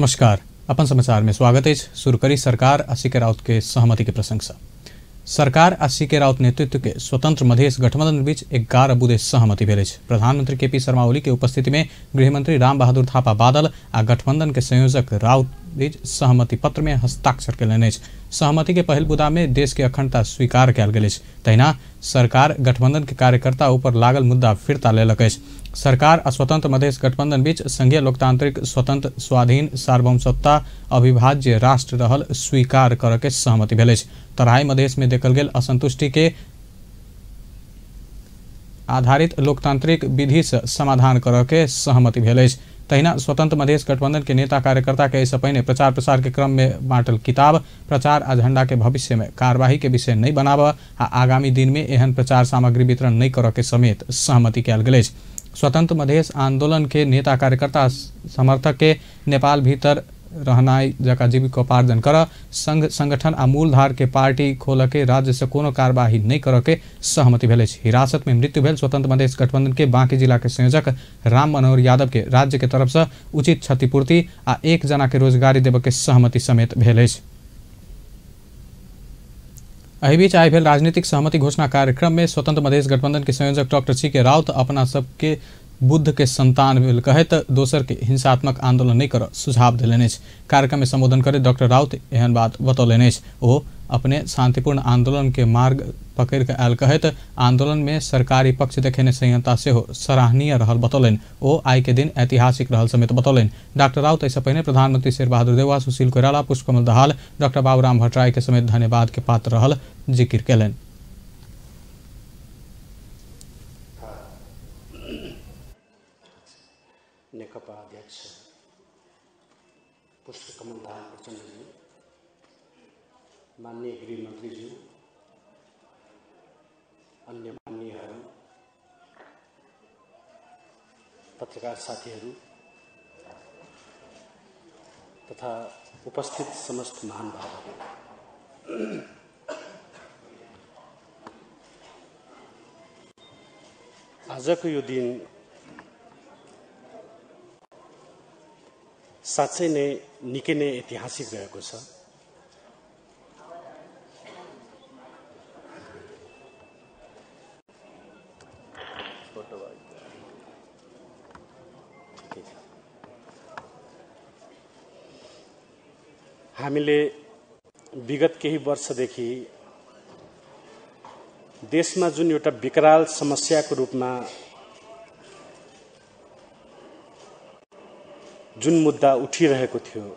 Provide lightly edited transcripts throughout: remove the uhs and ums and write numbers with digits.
नमस्कार, अपन समाचार में स्वागत है। शुरू करी सरकार आ सीके राउत के सहमति के प्रशंसा। सरकार आ सीके राउत नेतृत्व के स्वतंत्र मधेश गठबंधन बीच 11 बुँदे सहमति भेल अछि। प्रधानमंत्री केपी शर्मा ओली के उपस्थिति में गृहमंत्री राम बहादुर थापा बादल आ गठबंधन के संयोजक राउत बीच सहमति पत्र में हस्ताक्षर कयलनि अछि। सहमति के पहिल बुदा में देश के अखंडता स्वीकार कयल गेल अछि। तहिना सरकार गठबंधन के कार्यकर्ता ऊपर लागल मुद्दा फिर्ता लेलक अछि। सरकार आ स्वतंत्र मधेश गठबंधन बीच संघीय लोकतांत्रिक स्वतंत्र स्वाधीन सार्वभौम सत्ता अविभाज्य राष्ट्र रहल स्वीकार करऽ के सहमति भेल अछि। तराई मधेश में देखल गेल असंतुष्टि के आधारित लोकतांत्रिक विधि से समाधान करऽ के सहमति भेल अछि। तहिना स्वतंत्र मधेश गठबंधन के नेता कार्यकर्ता के एहिसँ पहिने प्रचार प्रसार के क्रम में बांटल किताब प्रचार आ झंडा के भविष्य में कार्यवाही के विषय नहीं बनाबऽ आ आगामी दिन में एहन प्रचार सामग्री वितरण नहीं करऽ के समेत सहमति कयल गेल अछि। स्वतंत्र मधेश आंदोलन के नेता कार्यकर्ता समर्थक के नेपाल भीतर रहनाइ जका जीविकोपार्जन कर संघ संगठन आ मूलधार के पार्टी खोल के राज्य से कोनो कार्यवाही नहीं करऽ के सहमति भेल अछि। हिरासत में मृत्यु भेल स्वतंत्र मधेश गठबंधन के बांकी जिला के संयोजक राम मनोहर यादव के राज्य के तरफ से उचित क्षतिपूर्ति आ एक जना के रोजगारी देबऽ के सहमति समेत भेल अछि। एहि बीच आइ भेल राजनीतिक सहमति घोषणा कार्यक्रम में स्वतंत्र मधेश गठबंधन के संयोजक डॉक्टर सीके राउत अपना सबके बुद्ध के संतान भेल कहैत दोसर के हिंसात्मक आंदोलन नहीं कर सुझाव देलनि अछि। कार्यक्रम में संबोधन करैत डॉक्टर राउत एहन बात बतौलनि अछि। ओ अपने शांतिपूर्ण आंदोलन के मार्ग पकड़ि कऽ आयल कहैत आंदोलन में सरकारी पक्ष देखेने संयंता सेहो सराहनीय रहल बतौलनि। ओ आइ के दिन ऐतिहासिक रहल समेत बतौलनि। डॉक्टर राउत एहिसँ पहिने प्रधानमंत्री शेरबहादुर देउवा, सुशील कोइराला, पुष्पकमल दाहाल, डॉक्टर बाबूराम भट्टराई के समेत धन्यवाद के पात्र रहल जिक्र कयलनि। नेकपा अध्यक्ष पुष्पकमल दाहाल प्रचण्डजी, माननीय गृहमन्त्रीज्यू, अन्य माननीयहरू, पत्रकार साथीहरू तथा उपस्थित समस्त महानुभावहरू, आजको यो दिन साँच्चै नै निकै नै ऐतिहासिक रहेको छ। हामीले विगत केही वर्षदेखि देशमा जुन एउटा विकराल समस्याको रूपमा जुन मुद्दा उठिरहेको थियो,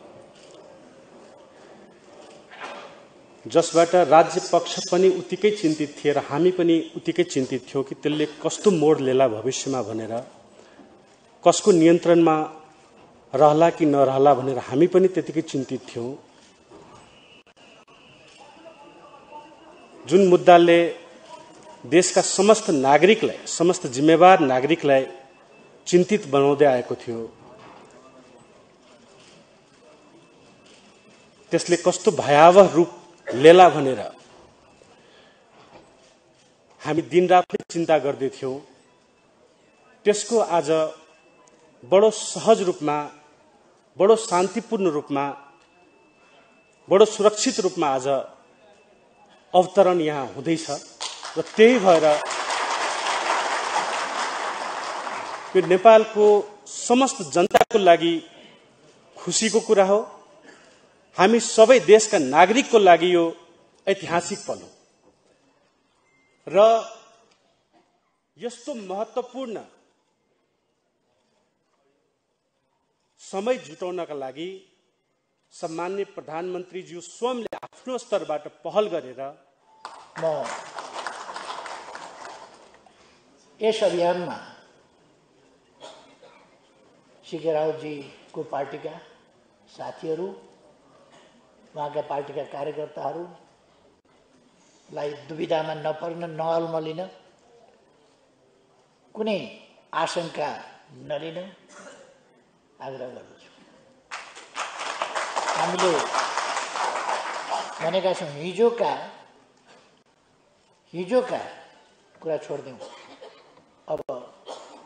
जसबाट राज्य पक्ष पनि उत्तिकै चिन्तित थिए र हामी पनि उत्तिकै चिन्तित थियौँ कि त्यसले कस्तो मोड लेला भविष्यमा भनेर, कसको नियन्त्रणमा रहला कि नरहला भनेर हामी पनि त्यतिकै चिन्तित थियौँ। जुन मुद्दाले देशका समस्त नागरिकलाई, समस्त जिम्मेवार नागरिकलाई चिन्तित बनाउँदै आएको थियो, त्यसले कस्तो भयावह रूप लेला भनेर हामी दिनरात नै चिन्ता गर्दै थियौँ। त्यसको आज बडो सहज रूपमा, बडो शान्तिपूर्ण रूपमा, बडो सुरक्षित रूपमा आज अवतरण यहाँ हुँदैछ र त्यही भएर यो नेपालको समस्त जनताको लागि खुसीको कुरा हो। हामी सबै देशका नागरिकको लागि यो ऐतिहासिक पल हो र यस्तो महत्त्वपूर्ण समय जुटाउनका लागि सम्माननीय प्रधानमन्त्रीज्यू स्वयंले आफ्नो स्तरबाट पहल गरेर म यस अभियानमा सीके राउतजीको पार्टीका साथीहरू, उहाँका पार्टीका कार्यकर्ताहरूलाई दुविधामा नपर्न, नअल्मलिन, कुनै आशंका नलिन आग्रह गर्दछु। हामीले भनेका छौँ, हिजोका कुरा छोडिदिउँ, अब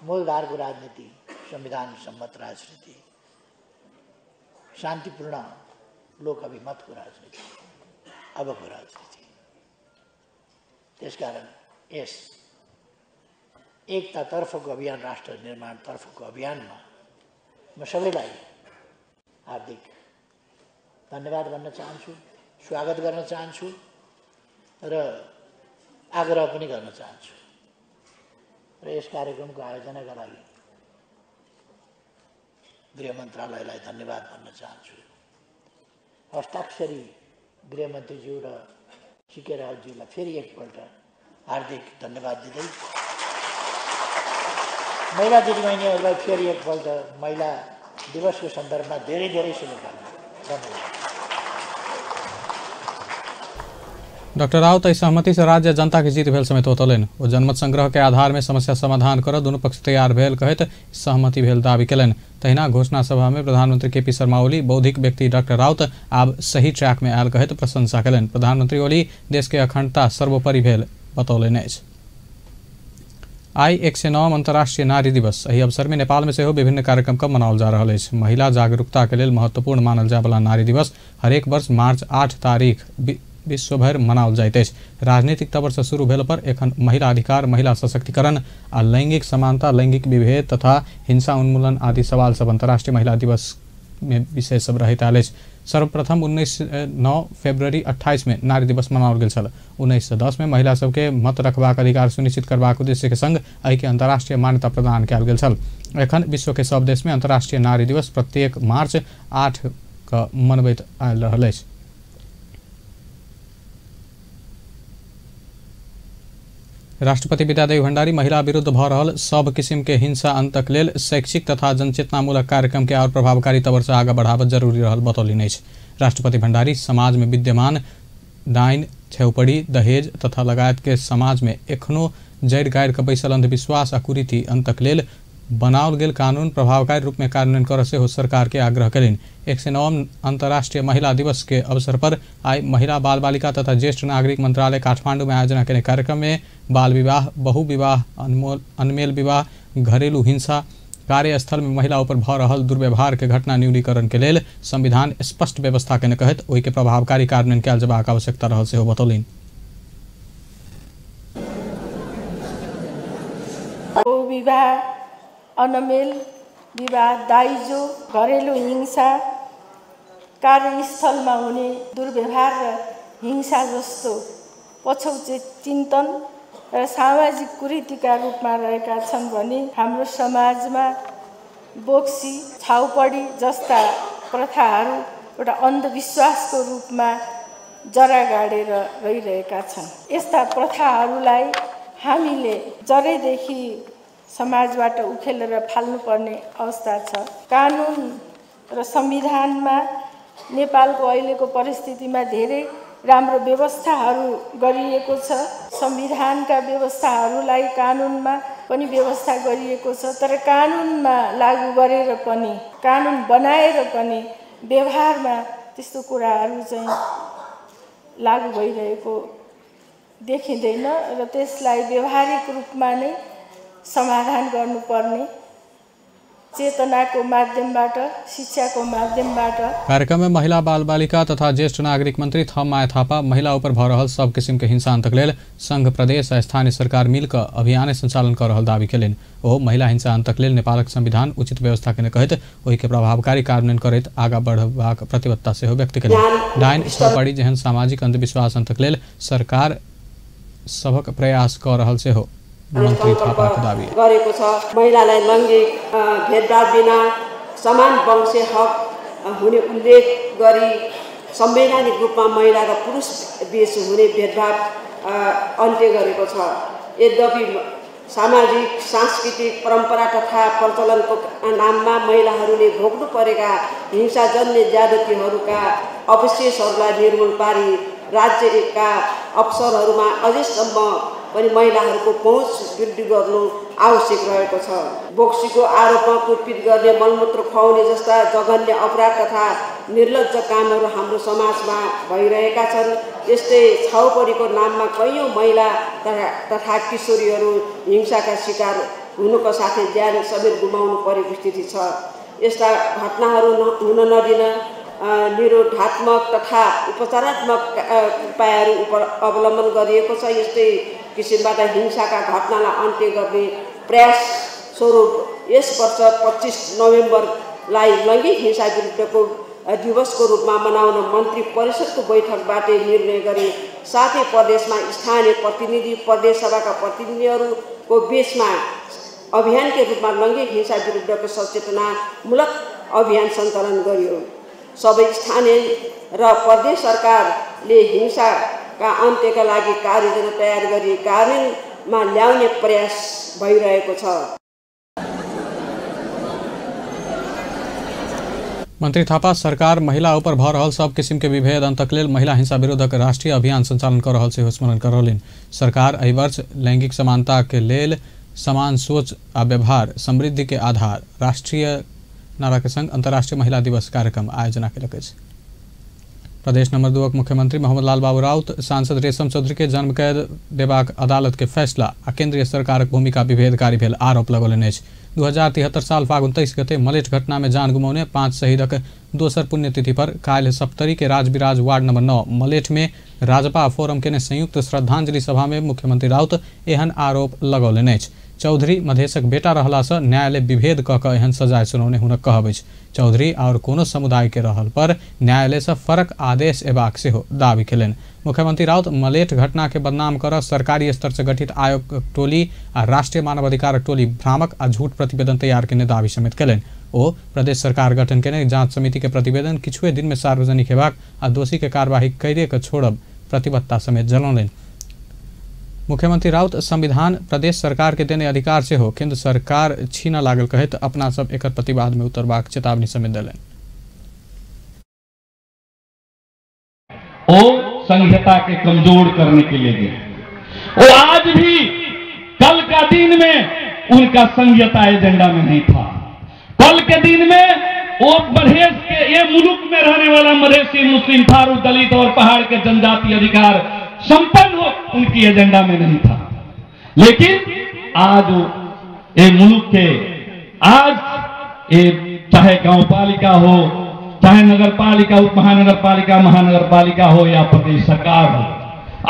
मूलधारको राजनीति, संविधान सम्मत राजनीति शान्तिपूर्ण लोक अभिमतको राजनीति, अबको राजनीति। त्यसकारण यस एकतातर्फको अभियान, राष्ट्र निर्माणतर्फको अभियानमा म सबैलाई हार्दिक धन्यवाद भन्न चाहन्छु, स्वागत गर्न चाहन्छु र आग्रह पनि गर्न चाहन्छु। र यस कार्यक्रमको आयोजनाका लागि गृह मन्त्रालयलाई धन्यवाद भन्न चाहन्छु। हस्ताक्षरी गृहमन्त्रीज्यू र सीके राउतज्यूलाई फेरि एकपल्ट हार्दिक धन्यवाद दिँदै महिला दिदीबहिनीहरूलाई फेरि एकपल्ट महिला दिवसको सन्दर्भमा धेरै धेरै शुभकामना। धन्यवाद। डॉक्टर राउत एहि सहमति से राज्य जनता के जीत भेल समेत बतौलनि। ओ जनमत संग्रह के आधार में समस्या समाधान कर दुनू पक्ष तैयार भेल कहैत सहमति भेल दावी केलनि। तहिना घोषणा सभा में प्रधानमंत्री केपी शर्मा ओली बौद्धिक व्यक्ति डॉक्टर राउत आब सही ट्रैक में आयल कहैत प्रशंसा केलनि। प्रधानमंत्री ओली देश के अखंडता सर्वोपरि भेल बतौलनि अछि। आइ 109 अंतर्राष्ट्रीय नारी दिवस एहि अवसर में नेपाल में सेहो विभिन्न कार्यक्रम के मनाओल जा रहल अछि। महिला जागरूकता के लेल महत्वपूर्ण मानल जायवला नारी दिवस हरेक वर्ष मार्च 8 तारीख विश्वभरि मनाओल जाइत अछि। राजनीतिक तौर से शुरू भेल पर एखन महिला अधिकार, महिला सशक्तिकरण आ लैंगिक समानता, लैंगिक विभेद तथा हिंसा उन्मूलन आदि सवाल सब अंतर्राष्ट्रीय महिला दिवस में विषय सब रहैत आयल अछि। सर्वप्रथम 9 फरवरी 28 में नारी दिवस मनाओल गेल छल। 1910 में महिला सबके मत रखबाक अधिकार सुनिश्चित करबाक उद्देश्य के संग एहिके अंतर्राष्ट्रीय मान्यता प्रदान कयल गेल छल। एखन विश्व के सब देश में अंतर्राष्ट्रीय नारी दिवस प्रत्येक मार्च 8 के मनबैत आयल रहल अछि। राष्ट्रपति विद्यादेवी भण्डारी महिला विरुद्ध भ रहल सब किसिम के हिंसा अंतक लेल शैक्षिक तथा जनचेतनामूलक कार्यक्रम के और प्रभावकारी तौर से आगा बढ़ावत जरूरी रहल बतौलनि अछि। राष्ट्रपति भण्डारी समाज में विद्यमान डाइन, छेउपड़ी, दहेज तथा लगायत के समाज में एखनो जड़ि गाड़ि के बैसल अंधविश्वास आ कुरीति अंतक लेल बनाओल गेल कानून प्रभावकारी रूप में कार्यान्वयन कर सेहो सरकार के आग्रह कयलनि। 109 अंतर्राष्ट्रीय महिला दिवस के अवसर पर आइ महिला बाल बालिका तथा ज्येष्ठ नागरिक मंत्रालय काठमांडू में आयोजना केने कार्यक्रम में बाल विवाह, बहु विवाह, अनमेल विवाह, घरेलू हिंसा, कार्यस्थल में महिला ऊपर भ रहल दुर्व्यवहार के घटना न्यूनीकरण के लेल संविधान स्पष्ट व्यवस्था केने कहैत ओहि के प्रभावकारी कार्यान्वयन कयल जयबाक आवश्यकता रहल सेहो बतौलनि। विवाह, अनमेल विवाह, दाइजो, घरेलु हिंसा, कार्यस्थलमा हुने दुर्व्यवहार र हिंसा जस्तो पछौटे चिन्तन र सामाजिक कुरीतिका रूपमा रहेका छन् भने हाम्रो समाजमा बोक्सी, छाउपडी जस्ता प्रथाहरू एउटा अन्धविश्वासको रूपमा जरा गाडेर रहिरहेका छन्। यस्ता प्रथाहरूलाई हामीले जरैदेखि समाजबाट उखेलेर फाल्नुपर्ने अवस्था छ। कानुन र संविधानमा नेपालको अहिलेको परिस्थितिमा धेरै राम्रो व्यवस्थाहरू गरिएको छ। संविधानका व्यवस्थाहरूलाई कानुनमा पनि व्यवस्था गरिएको छ, तर कानुनमा लागू गरेर पनि, कानुन बनाएर पनि व्यवहारमा त्यस्तो कुराहरू चाहिँ लागू भइरहेको देखिँदैन र त्यसलाई व्यवहारिक रूपमा नै समाधान गर्नुपर्ने चेतनाको माध्यमबाट, शिक्षाको माध्यमबाट। कार्यक्रम में महिला बाल बालिका तथा ज्येष्ठ नागरिक मंत्री थपमाया थापा महिला ऊपर भ रहल सब किसिम के हिंसा अंतक लेल संघ, प्रदेश आ स्थानीय सरकार मिलकर अभियान संचालन कर रहल दावी केलनि। ओ महिला हिंसा अंतक लेल नेपालक संविधान उचित व्यवस्था केने कहैत ओहि के प्रभावकारी कार्यान्वयन करैत आगा बढ़बाक प्रतिबद्धता सेहो व्यक्त केलनि। डाइन, छौपड़ी जेहन सामाजिक अंधविश्वास अंतक लेल सरकार सबक प्रयास कर रहल सेहो मन्त्री थापाको दावी गरेको छ। महिलालाई लैङ्गिक भेदभाव बिना समान वंशीय हक हुने उल्लेख गरी संवैधानिक रूपमा महिला र पुरुष बीच हुने भेदभाव अन्त्य गरेको छ। यद्यपि सामाजिक, सांस्कृतिक परम्परा तथा प्रचलनको नाममा महिलाहरूले भोग्नु परेका हिंसाजन्य ज्यादतीहरूका अवशेषहरूलाई निर्मूल पारी राज्यका अवसरहरूमा अझैसम्म पनि महिलाहरूको पहुँच वृद्धि गर्नु आवश्यक रहेको छ। बोक्सीको आरोपमा कुटपिट गर्ने, मलमूत्र खुवाउने जस्ता जघन्य अपराध तथा निर्लज्ज कामहरू हाम्रो समाजमा भइरहेका छन्। यस्तै छाउपडीको नाममा कैयौँ महिला तथा किशोरीहरू हिंसाका शिकार हुनुको साथै ज्यान समेत गुमाउनु परेको स्थिति छ। यस्ता घटनाहरू हुन नदिन निरोधात्मक तथा उपचारात्मक उपायहरू अवलम्बन गरिएको छ। यस्तै किसिमबाट हिंसाका घटनालाई अन्त्य गर्ने प्रयास स्वरूप यस वर्ष 25 नोभेम्बरलाई लैङ्गिक हिंसा विरुद्धको दिवसको रूपमा मनाउन मन्त्री परिषदको बैठकबाट निर्णय गरे। साथै प्रदेशमा स्थानीय प्रतिनिधि, प्रदेश सभाका प्रतिनिधिहरूको बीचमा अभियानकै रूपमा लैङ्गिक हिंसा विरुद्धको सचेतनामूलक अभियान सञ्चालन गरियो। सबै स्थानीय र प्रदेश सरकारले हिंसाका अन्त्यका लागि कार्ययोजना तयार गरी कार्यान्वयनमा ल्याउने प्रयास भइरहेको छ। मंत्री थापा सरकार महिला ऊपर भ रहल सब किसिम के विभेद अंतक लेल महिला हिंसा विरोधक राष्ट्रीय अभियान संचालन कर रहल सेहो स्मरण करौलनि। सरकार एहि वर्ष लैंगिक समानता के लेल समान सोच आ व्यवहार समृद्धि के आधार राष्ट्रीय नारा के संग अंतर्राष्ट्रीय महिला दिवस कार्यक्रम आयोजना केलक अछि। प्रदेश नंबर 2 मुख्यमंत्री मोहम्मद लाल बाबू राउत सांसद रेशम चौधरी के जन्म कैद देबाक अदालत के फैसला आ केंद्रीय सरकारक भूमिका विभेदकारी भेल आरोप लगौलनि अछि। 2073 साल फागुन 23 गते मलेठ घटना में जान गुमौने 5 शहीदक दोसर पुण्यतिथि पर काल्हि सप्तरी के राजविराज वार्ड नंबर 9 मलेठ में राजपा फोरम केने संयुक्त श्रद्धांजलि सभा में मुख्यमंत्री राउत एहन आरोप लगौलनि अछि। चौधरी मधेशक बेटा रहलासँ न्यायालय विभेद कऽ कऽ एहन सजाय सुनौने हुनक कहब अछि। चौधरी और कोनो समुदाय के रहल पर न्यायालय से फरक आदेश एबाक सेहो दावी केलनि। मुख्यमंत्री राउत मलेठ घटना के बदनाम कर सरकारी स्तर से गठित आयोग टोली आ राष्ट्रीय मानवाधिकार टोली भ्रामक आ झूठ प्रतिवेदन तैयार केने दावी समेत केलनि। ओ प्रदेश सरकार गठन केने जांच समिति के प्रतिवेदन किछुए दिन में सार्वजनिक हेबाक आ दोषी के कार्यवाही कइरे के छोड़ब प्रतिबद्धता समेत जनौलनि। मुख्यमंत्री राउत संविधान प्रदेश सरकार के देने अधिकार से हो केंद्र सरकार छीना लागल कहैत अपना सब एकर प्रतिवाद में उतरबाक चेतावनी समेत देलनि। वो संहिता के कमजोर करने के लिए गए। वो आज भी कल का दिन में उनका संहिता एजेंडा में नहीं था। कल के दिन में वो मधेश के ये मुल्क में रहने वाला मधेसी, मुस्लिम, थारू, दलित और पहाड़ के जनजाति अधिकार संपन्न हो उनकी एजेंडा में नहीं था। लेकिन आज ये मुल्क के आज ये चाहे गांव पालिका हो, चाहे नगर पालिका, उप महानगर पालिका, महानगर पालिका हो या प्रदेश सरकार हो,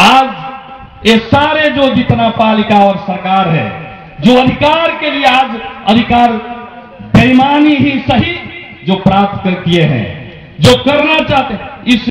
आज ये सारे जो जितना पालिका और सरकार है जो अधिकार के लिए आज अधिकार बेईमानी ही सही जो प्राप्त किए हैं, जो करना चाहते हैं। इस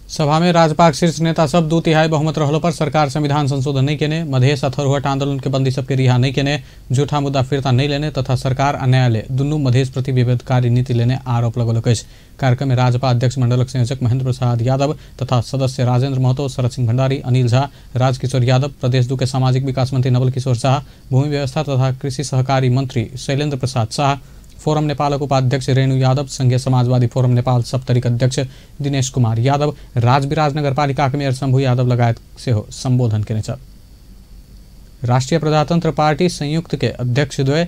सभा में राजपाक शीर्ष नेता सब 2/3 बहुमत रहलो पर सरकार संविधान संशोधन नहीं केने, मधेश आ थरुहट आंदोलन के बंदी सबके रिहा नहीं केने, झूठा मुद्दा फिरता नहीं लेने तथा सरकार आ न्यायालय दुनू मधेश प्रति विभेदकारी नीति लेने आरोप लगौलक अछि। कार्यक्रम में राजपा अध्यक्ष मंडलक संयोजक महेंद्र प्रसाद यादव तथा सदस्य राजेंद्र महतो, शरद सिंह भंडारी, अनिल झा, राजकिशोर यादव, प्रदेश 2 के सामाजिक विकास मंत्री नवल किशोर शाह, भूमि व्यवस्था तथा कृषि सहकारी मंत्री शैलेंद्र प्रसाद शाह, फोरम नेपालक उपाध्यक्ष रेणु यादव, संघीय समाजवादी फोरम नेपाल सप्तरीक अध्यक्ष दिनेश कुमार यादव, राजविराज नगरपालिका के मेयर शंभू यादव लगायत सेहो संबोधन केने छल। राष्ट्रीय प्रजातंत्र पार्टी संयुक्त के अध्यक्ष द्वय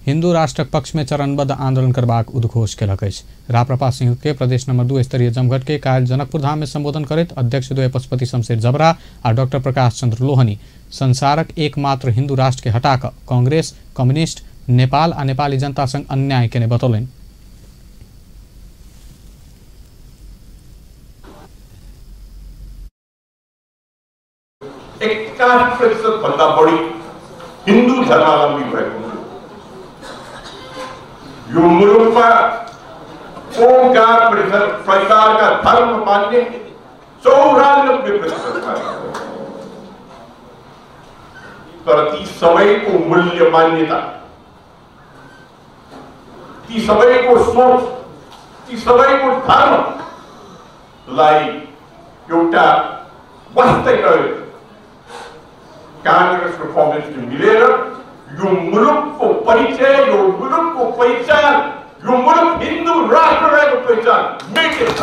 हिंदू राष्ट्रक पक्ष में चरणबद्ध आंदोलन करबाक उद्घोष केलक अछि। राप्रपा संयुक्त के प्रदेश नंबर 2 स्तरीय जमघट के काल्हि जनकपुर धाम में संबोधन करैत अध्यक्ष द्वय पशुपति शमशेर जबरा आ डॉक्टर प्रकाश चंद्र लोहनी संसारक एकमात्र हिंदू राष्ट्र के हटाकऽ कांग्रेस, कम्युनिस्ट, नेपाल आ नेपाली जनता संग अन्याय केने बतौलनि। 81% भन्दा बढी हिन्दू धर्मावलम्बी भएको यो मुलुकमा ओंकार परिवारका धर्म मान्ने 94% तर ती सबैको मूल्य मान्यता, ती सबैको सोच, ती सबैको धर्मलाई एउटा वास्तै गरेर कांग्रेस र कम्युनिस्ट मिलेर यो मुलुकको परिचय, यो मुलुकको पहिचान, यो मुलुक हिन्दू राष्ट्र रहेको पहिचान मेटेछ।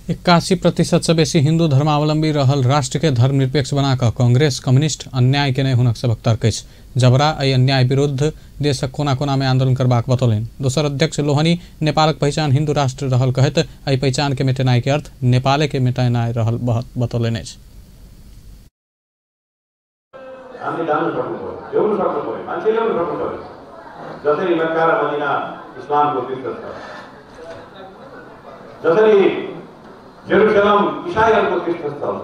81% से बेसी हिंदू धर्मावलंबी रहल राष्ट्र के धर्मनिरपेक्ष बनाकर कांग्रेस कम्युनिस्ट अन्याय केने हुनक सबक तर्क अछि। जबरा एहि अन्याय विरुद्ध देशक कोना कोना में आंदोलन करबाक बतौलनि। दोसर अध्यक्ष लोहनी नेपालक पहिचान हिंदू राष्ट्र रहल कहैत एहि पहिचान के मेटेनाइ के अर्थ नेपाले के मेटेनाइ रहल बतौलनि अछि। हामीले जानु सक्नु पर्यो, ल्याउनु सक्नु पर्यो, मान्छे ल्याउनु सक्नु पर्यो। जसरी मक्का र मदिना इस्लामको तीर्थस्थल, जसरी जेरुसलम इसाईहरूको तीर्थस्थल,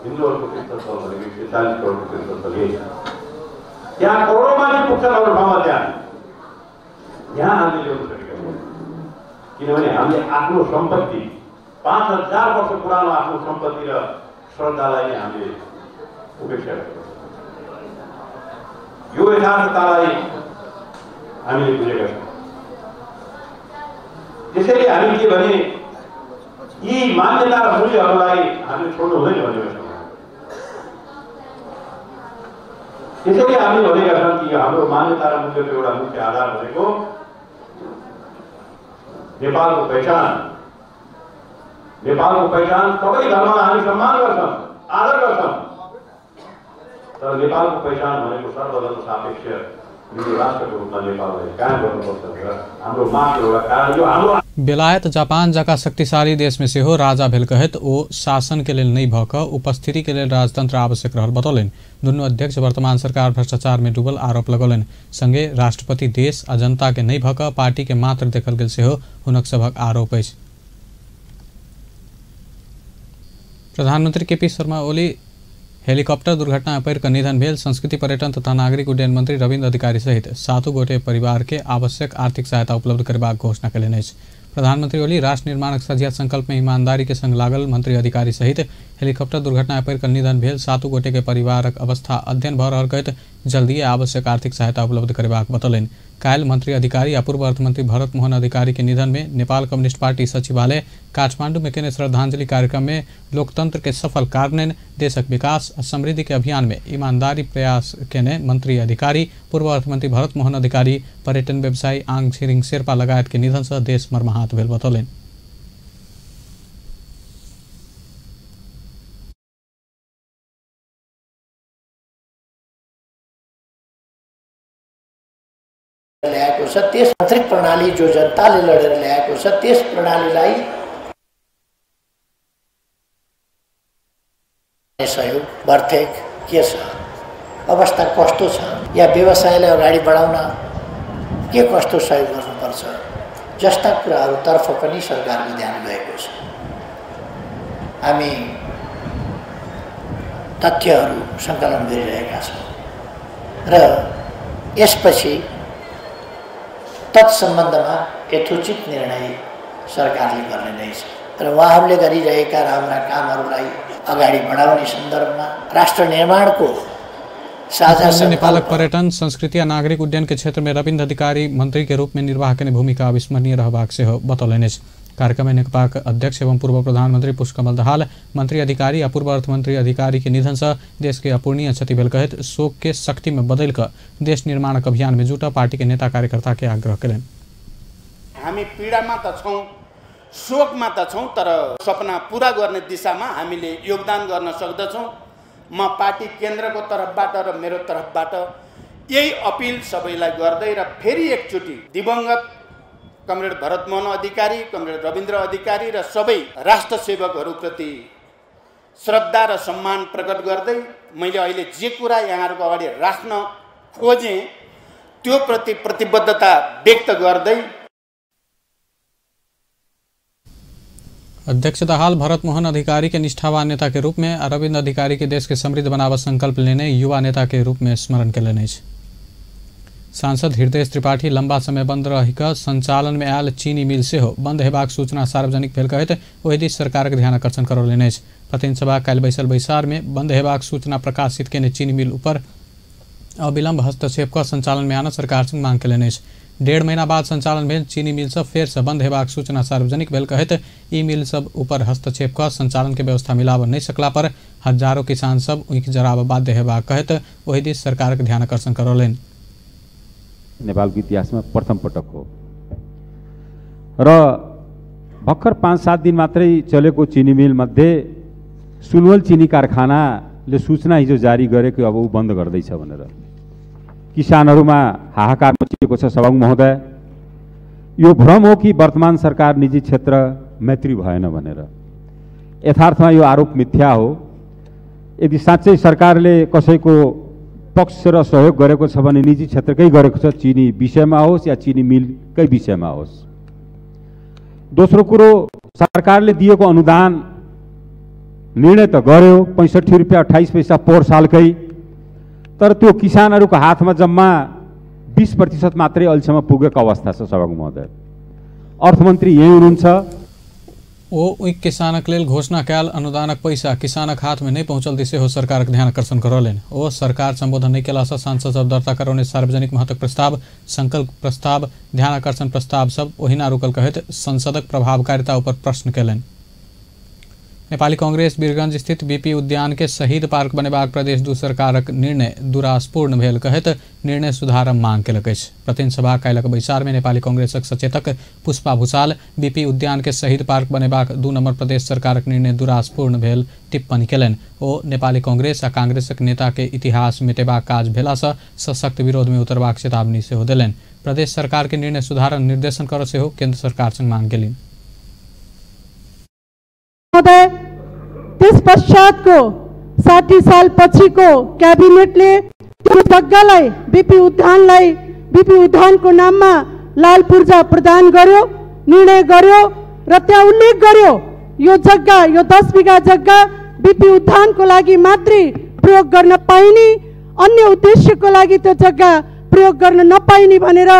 हिन्दूहरूको तीर्थस्थल भनेको 140 करोडको तीर्थस्थल यही छ। त्यहाँ करोडौँ मान्छे पुग्छन् अरू ठाउँमा, त्यहाँ यहाँ हामीले ल्याउनु सकेका छैनौँ, किनभने हामीले आफ्नो सम्पत्ति 5000 वर्ष पुरानो आफ्नो सम्पत्ति र श्रद्धालाई नै हामीले उपेक्षा गरेका छौँ। यो यथार्थतालाई हामीले बुझेका छौँ। त्यसैले हामी के भने यी मान्यता र मूल्यहरूलाई हामीले छोड्नु हुँदैन भनेका छौँ। त्यसैले हामीले भनेका छौँ कि हाम्रो मान्यता र मूल्यको एउटा मुख्य आधार भनेको नेपालको पहिचान। नेपालको पहिचान सबै धर्मलाई हामी सम्मान गर्छौँ, आदर गर्छौँ, तर नेपालको पहिचान भनेको सर्वधर्म सापेक्ष हिन्दू राष्ट्रको रूपमा नेपाललाई कायम गर्नुपर्छ भनेर हाम्रो मागको एउटा कारण यो हाम्रो। बेलायत जापान जका शक्तिशाली देश में सेहो राजा भेल कहैत ओ शासन के लेल नहि भऽ कऽ उपस्थिति के लेल राजतंत्र आवश्यक रहल बतौलनि। दुनू अध्यक्ष वर्तमान सरकार भ्रष्टाचार में डूबल आरोप लगौलनि। संगे राष्ट्रपति देश आ जनता के नहि भऽ कऽ पार्टी के मात्र देखल गेल सेहो हुनक सभक आरोप अछि। प्रधानमंत्री केपी शर्मा ओली हेलीकॉप्टर दुर्घटना में पड़ि कऽ निधन भेल संस्कृति पर्यटन तथा नागरिक उड्डयन मंत्री रविन्द्र अधिकारी सहित 7 गोटे परिवार के आवश्यक आर्थिक सहायता उपलब्ध करबाक घोषणा कयलनि अछि। प्रधानमंत्री ओली राष्ट्र निर्माणक सझिया संकल्प में ईमानदारी के संग लागल मंत्री अधिकारी सहित हेलीकॉप्टर दुर्घटना में पड़ि कऽ निधन भेल 7 गोटे के परिवारक अवस्था अध्ययन भऽ रहल कहैत जल्दिए आवश्यक आर्थिक सहायता उपलब्ध करबाक बतौलनि। काल्हि मंत्री अधिकारी आ पूर्व अर्थमंत्री भरत मोहन अधिकारी के निधन में नेपाल कम्युनिस्ट पार्टी सचिवालय काठमांडू में केने श्रद्धांजलि कार्यक्रम में लोकतंत्र के सफल कार्यान्वयन, देशक विकास आ समृद्धि के अभियान में ईमानदारी प्रयास केने मंत्री अधिकारी, पूर्व अर्थमंत्री भरत मोहन अधिकारी, पर्यटन व्यवसायी आंग छिरिङ शेर्पा लगायत के निधन से देश मर्माहत भेल बतौलनि। ल्याएको छ त्यस आन्तरिक प्रणाली जो जनताले लडेर ल्याएको छ त्यस प्रणालीलाई सहयोग बर्थेक के छ, अवस्था कस्तो छ, या व्यवसायलाई अगाडि बढाउन के कस्तो सहयोग गर्नुपर्छ जस्ता कुराहरूतर्फ पनि सरकारको ध्यान गएको छ। हामी तथ्यहरू सङ्कलन गरिरहेका छौँ र यसपछि तत्सम्बन्धमा यथोचित निर्णय सरकारले गर्ने नै छ र उहाँहरूले गरिरहेका राम्रा कामहरूलाई अगाडि बढाउने सन्दर्भमा राष्ट्र निर्माणको साझा। नेपालक पर्यटन संस्कृति आ नागरिक उड्डयन के क्षेत्र में रविन्द्र अधिकारी मंत्री के रूप में निर्वाह केने भूमिका अविस्मरणीय रहबाक सेहो बतौलनि अछि। कार्यक्रम में नेकपाक अध्यक्ष एवं पूर्व प्रधानमंत्री पुष्पकमल दाहाल मंत्री अधिकारी आ पूर्व अर्थमंत्री अधिकारी के निधन से देश के अपूर्णीय क्षति भेल कहैत शोक के शक्ति में बदलि कऽ देश निर्माणक अभियान में जुटऽ पार्टी के नेता कार्यकर्ता के आग्रह कयलनि। हामी पीडामा त छौँ, शोकमा त छौँ, तर सपना पूरा गर्ने दिशामा हामीले योगदान गर्न सक्दछौँ। म पार्टी केन्द्रको तर्फबाट र मेरो तर्फबाट यही अपिल सबैलाई गर्दै र फेरि एकचोटि दिवंगत कमरेड भरतमोहन अधिकारी, कमरेड रविन्द्र अधिकारी र सबै राष्ट्र सेवकहरूप्रति श्रद्धा र सम्मान प्रकट गर्दै मैले अहिले जे कुरा यहाँहरूको अगाडि राख्न खोजेँ त्यो प्रति प्रतिबद्धता व्यक्त गर्दै अध्यक्ष दाहाल भरतमोहन अधिकारी के निष्ठावान नेता के रूप में आ रविन्द्र अधिकारी के देश के समृद्ध बनाव संकल्प लेने युवा नेता के रूप में स्मरण कयलनि अछि। सांसद हृदय त्रिपाठी लंबा समय बंद रहि कऽ संचालन में आयल चीनी मिल सेहो बंद हेबाक सूचना सार्वजनिक भेल कहैत ओहि दिस सरकारक ध्यान आकर्षण करौलनि अछि। प्रतिनिधि सभा काल्हि बैसल बैसार में बंद हेबाक सूचना प्रकाशित केने चीनी मिल ऊपर अविलंब हस्तक्षेप कऽ संचालन में आनऽ सरकार से मांग कयलनि अछि। 1.5 महीना बाद संचालन भेल चीनी मिल सब फेर से बंद हेबाक सूचना सार्वजनिक भेल कहैत ई मिल सब ऊपर हस्तक्षेप कऽ संचालन के व्यवस्था मिलाब नहि सकला पर हजारों किसान सब ऊख जराब बाध्य हेबाक कहैत ओहि दिस सरकारक ध्यान आकर्षण करौलनि। नेपालको इतिहासमा प्रथम पटक हो र भर्खर 5-7 दिन मात्रै चलेको चिनी मिल मध्ये सुनवल चिनी कारखानाले सूचना हिजो जारी गरेको अब ऊ बन्द गर्दैछ भनेर किसानहरूमा हाहाकार मचिएको छ। सभामुख महोदय, यो भ्रम हो कि वर्तमान सरकार निजी क्षेत्र मैत्री भएन भनेर। यथार्थमा यो आरोप मिथ्या हो। यदि साँच्चै सरकारले कसैको पक्ष र सहयोग गरेको छ भने निजी क्षेत्रकै गरेको छ, चिनी विषयमा होस् या चिनी मिलकै विषयमा होस्। दोस्रो कुरो, सरकारले दिएको अनुदान निर्णय त गर्यो 65 रुपियाँ 28 पैसा पोहोर सालकै, तर त्यो किसानहरूको हातमा जम्मा 20% मात्रै अहिलेसम्म पुगेको अवस्था छ। सभामुख महोदय, अर्थमन्त्री यहीँ हुनुहुन्छ। ओ उइक किसानक लेल घोषणा कयल अनुदानक पैसा किसानक हाथमे नहि पहुँचल दिसे हो सरकारक ध्यान आकर्षण करौलनि। ओ सरकार संबोधन नहि केलासँ सांसद सब दर्ता करौने सार्वजनिक महत्वक प्रस्ताव, संकल्प प्रस्ताव, ध्यान आकर्षण प्रस्ताव सब ओहिना रुकल कहैत संसदक प्रभावकारिता ऊपर प्रश्न कयलनि। नेपाली कांग्रेस वीरगंज स्थित बीपी उद्यान के शहीद पार्क बनेबाक प्रदेश दू सरकारक निर्णय दुरासपूर्ण भेल कहैत निर्णय सुधार मांग केलक अछि। प्रतिनिधि सभा काल्हिक बैसार में नेपाली कांग्रेसक सचेतक पुष्पा भूषाल बीपी उद्यान के शहीद पार्क बनेबाक 2 नंबर प्रदेश सरकारक निर्णय दुरासपूर्ण भेल टिप्पणी केलनि। ओ नेपाली कांग्रेस आ कांग्रेसक नेता के इतिहास मिटेबाक काज भेलासँ सशक्त विरोध में उतरबाक चेतावनी सेहो देलनि। प्रदेश सरकार के निर्णय सुधार निर्देशन कर सेहो केंद्र सरकार संग मांग केलनि। त्यस पश्चातको 60 साल पछिको क्याबिनेटले त्यो जग्गालाई बीपी उद्यानलाई बीपी उद्यानको नाममा लाल पूर्जा प्रदान गर्यो, निर्णय गर्यो र त्यहाँ उल्लेख गर्यो यो जग्गा, यो 10 बिघा जग्गा बीपी उद्यानको लागि मात्रै प्रयोग गर्न पाइने, अन्य उद्देश्यको लागि त्यो जग्गा प्रयोग गर्न नपाइने भनेर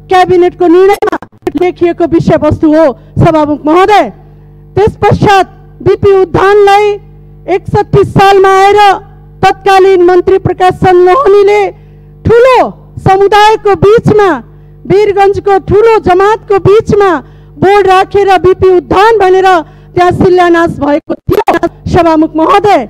क्याबिनेटको निर्णयमा लेखिएको विषयवस्तु हो सभामुख महोदय। त्यस पश्चात बीपी उद्यानलाई 61 सालमा आएर तत्कालीन मन्त्री प्रकाश चन्द लोहनीले ठुलो समुदायको बीचमा, वीरगञ्जको ठुलो जमातको बीचमा बोर्ड राखेर बीपी उद्यान भनेर त्यहाँ शिलान्यास भएको थियो सभामुख महोदय।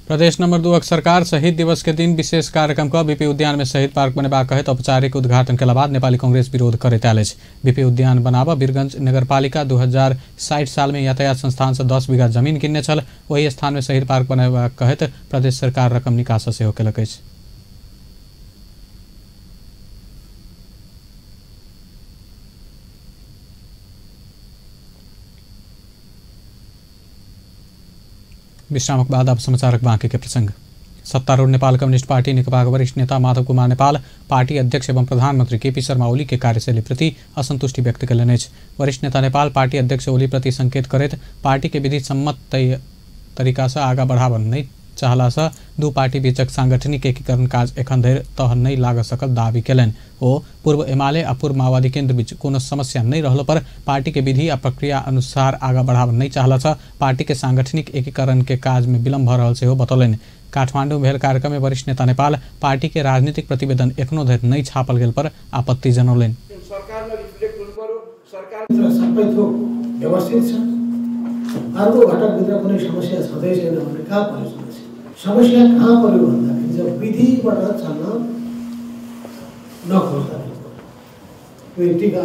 प्रदेश नंबर 2 सरकार शहीद दिवस के दिन विशेष कार्यक्रम का बीपी उद्यान में शहीद पार्क बनेबाक कहैत औपचारिक उद्घाटन के बाद नेपाली कांग्रेस विरोध करैत आयल अछि। बीपी उद्यान बनाब वीरगंज नगरपालिका 2060 साल में यातायात संस्थान से 10 बीघा जमीन किनने छल। ओहि स्थान में शहीद पार्क बनेबाक कहैत प्रदेश सरकार रकम निकास सेहो केलक अछि। विश्रामक बाद अब समाचारक बाँकी के प्रसंग। सत्तारूढ़ नेपाल कम्युनिस्ट पार्टी नेकपाक वरिष्ठ नेता माधव कुमार नेपाल पार्टी अध्यक्ष एवं प्रधानमंत्री केपी शर्मा ओली के कार्यशैली प्रति असंतुष्टि व्यक्त कयलनि अछि। वरिष्ठ नेता नेपाल पार्टी अध्यक्ष ओली प्रति संकेत करैत पार्टी के विधि सम्मत तरीका से आगा बढ़ाबऽ नहि चाहलासँ दू पार्टी बीचक सांगठनिक एकीकरण काज एखन धरि तह नहि लाग सकल दावी कयलनि। ओ पूर्व एमाले आ पूर्व माओवादी केंद्र बीच कोनो समस्या नहि रहलो पर पार्टी के विधि आ प्रक्रिया अनुसार आगा बढ़ाबऽ नहि चाहलासँ पार्टी के सांगठनिक एकीकरण के काज में विलम्ब भऽ रहल सेहो बतौलनि। काठमांडू में भेल कार्यक्रम में वरिष्ठ नेता नेपाल पार्टी के राजनीतिक प्रतिवेदन एखनो धरि नहि छापल गेल पर आपत्ति जनौलनि। अर्को घटकभित्र कुनै समस्या छँदै छैन भने कहाँ पर्यो समस्या? समस्या कहाँ पर्यो भन्दाखेरि जब विधिबाट चल्न नखोज्दाखेरि पर्यो। टिका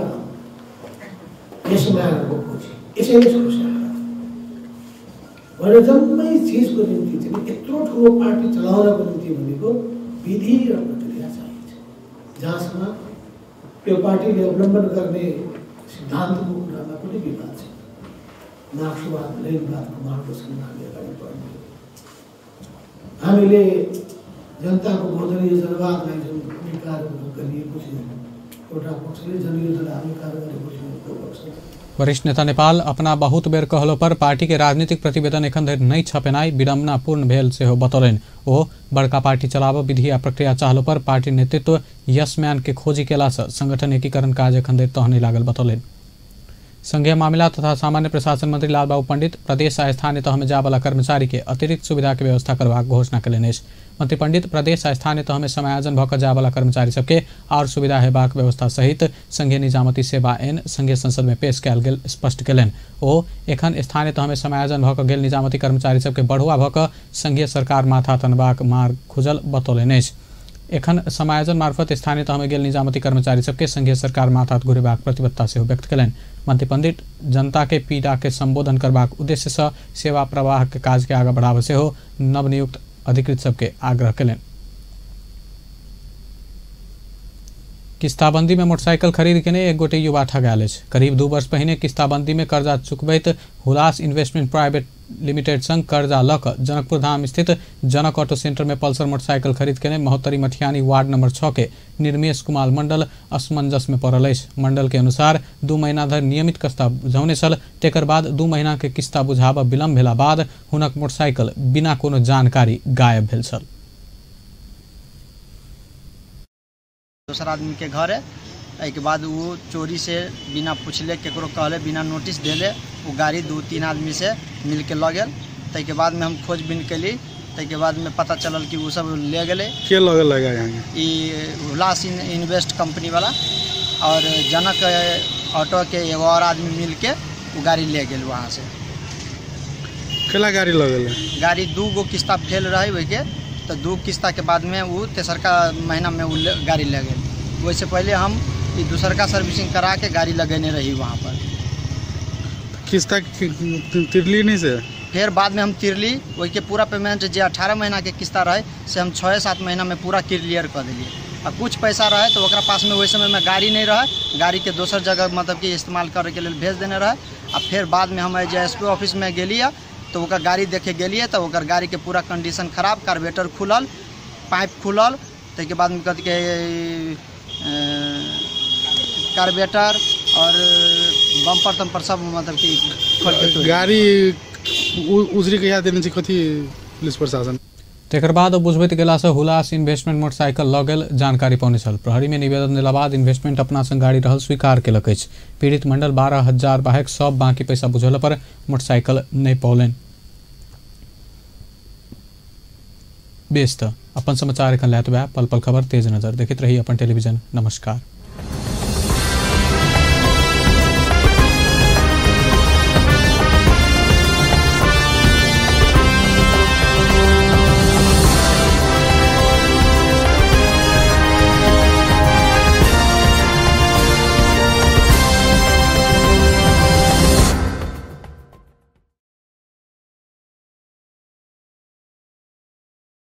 यसमाको खोजी यसैले समस्या भनेर जम्मै चिजको निम्ति चाहिँ यत्रो ठुलो पार्टी चलाउनको निम्ति भनेको विधि र प्रक्रिया चाहिन्छ, जहाँसम्म त्यो पार्टीले अवलम्बन गर्ने सिद्धान्तको कुरामा पनि विवाद छ। मार्क्सवाद लेनिनवादको मार्गदर्शनमा हामी अगाडि बढ्ने, हामीले जनताको बहुदलीय जनवादलाई जुन अङ्गीकार गरिएको थियो एउटा पक्षले, जनयुद्धलाई अङ्गीकार गरेको थियो अर्को पक्षले। वरिष्ठ नेता नेपाल अपना बहुत बेर कहलो पर पार्टी के राजनीतिक प्रतिवेदन एखन धरि नहि छपेनाइ विडम्बनापूर्ण भेल सेहो बतौलनि। ओ बड़का पार्टी चलाब विधि आ प्रक्रिया चाहलो पर पार्टी नेतृत्व यशम्यान के खोजी केलासँ संगठन एकीकरण काज एखन धरि तह नहि लागल बतौलनि। संघीय मामिला तथा सामान्य प्रशासन मंत्री लालबाबू पंडित प्रदेश आ स्थानीय तह में जायवला कर्मचारी के अतिरिक्त सुविधा के व्यवस्था करबाक घोषणा कयलनि अछि। मंत्री पंडित प्रदेश आ स्थानीय तह में समायोजन भऽ कऽ जायवला कर्मचारी सबके आओर सुविधा हेबाक व्यवस्था सहित संघीय निजामती सेवा ऐन संघीय संसद में पेश कयल गेल स्पष्ट कयलनि। ओ एखन स्थानीय तह में समायोजन भऽ कऽ गेल निजामती कर्मचारी सबके बढ़ुआ भऽ कऽ संघीय सरकार माथा तनबाक मार्ग खुजल बतौलनि अछि। एखन समायोजन मार्फत स्थानीय तह में गेल निजामती कर्मचारी सबके संघीय सरकार माथा घुरेबाक प्रतिबद्धता सेहो व्यक्त कयलनि। मंत्री पंडित जनता के पीड़ा के संबोधन करबाक उद्देश्य से सेवा प्रवाह के काज के आगा बढ़ाबऽ सेहो नवनियुक्त अधिकृत सबके आग्रह कयलनि। किस्ताबंदी में मोटरसाइकिल खरीद के एक गोटे युवा ठगायल अछि। करीब 2 वर्ष पहिने किस्ताबंदी में कर्जा चुकबैत हुलास इन्वेस्टमेंट प्राइवेट लिमिटेड संग कर्जा लऽ कऽ जनकपुर धाम स्थित जनक ऑटो सेंटर में पल्सर मोटरसाइकिल खरीद के महोत्तरी मठियानी वार्ड नंबर 6 के निर्मेश कुमार मंडल असमंजस में पड़ल अछि। मंडल के अनुसार 2 महीना धरि नियमित किस्ता बुझौने छल, तेकर बाद 2 महीना के किस्ता बुझाबऽ विलम्ब भेला बाद हुनक मोटरसाइकिल बिना कोनो जानकारी गायब भेल छल। दोसर आदमी के घर है, एहिके बाद वो चोरी से बिना पूछले केकरो कहले बिना नोटिस देले वो गाड़ी 2-3 आदमी से मिलके लऽ गेल। ताहिके बाद में हम खोजबीन कैली, ताहिके बाद में पता चलल कि वो सब ले गेलै। के लऽ गेल यहाँ? ई हुलास इन्वेस्ट कंपनी वाला और जनक ऑटो के एगो और आदमी मिलके वो गाड़ी ले गेल वहाँ से। केला गाड़ी लऽ गेल? गाड़ी 2 गो किस्ता फेल रहे ओहिके, तो 2 किस्ता के बाद में वो तेसरका महीना में वो गाड़ी ले गेल। वैसे पहले हम दूसरका सर्विसिंग करा के गाड़ी लगेने रही वहाँ पर। किस्ता तिरली नहीं से? फिर बाद में हम तिरली, वही के पूरा पेमेंट जो 18 महीना के किस्ता रहे से हम 6-7 महीना में पूरा क्लियर कर दिलिए। आ कुछ पैसा रहे तो ओकरा पास में वही समय में गाड़ी नहीं रहे, गाड़ी के दोसर जगह मतलब कि इस्तेमाल करे के लिए भेज देने रहे। आ फिर बाद में हम जे एस पी ऑफिस में गेलिए तो ओकर गाड़ी देखे गेलिए तो ओकर गाड़ी के पूरा कंडीशन खराब, कार्बेटर खुलल, पाइप खुलल, ताहिके बाद में कथी के कार्बेटर और बम्पर तम्पर सब मतलब कि खोल के गाड़ी उजरी के याद देने छै कथी पुलिस प्रशासन। तकर बाद बुझबैत गेलासँ हुलास इन्वेस्टमेंट मोटरसाइकिल लऽ गेल जानकारी पौने छल। प्रहरी में निवेदन देला बाद इन्वेस्टमेंट अपना संग गाड़ी रहल स्वीकार केलक अछि। पीड़ित मंडल 12,000 बाहेक सब बाकी पैसा बुझौला पर मोटरसाइकिल नहि पौलनि। बेस तऽ अपन समाचार एखन लैत पल पल खबर तेज नजर देखैत रही अपन टेलीविजन। नमस्कार।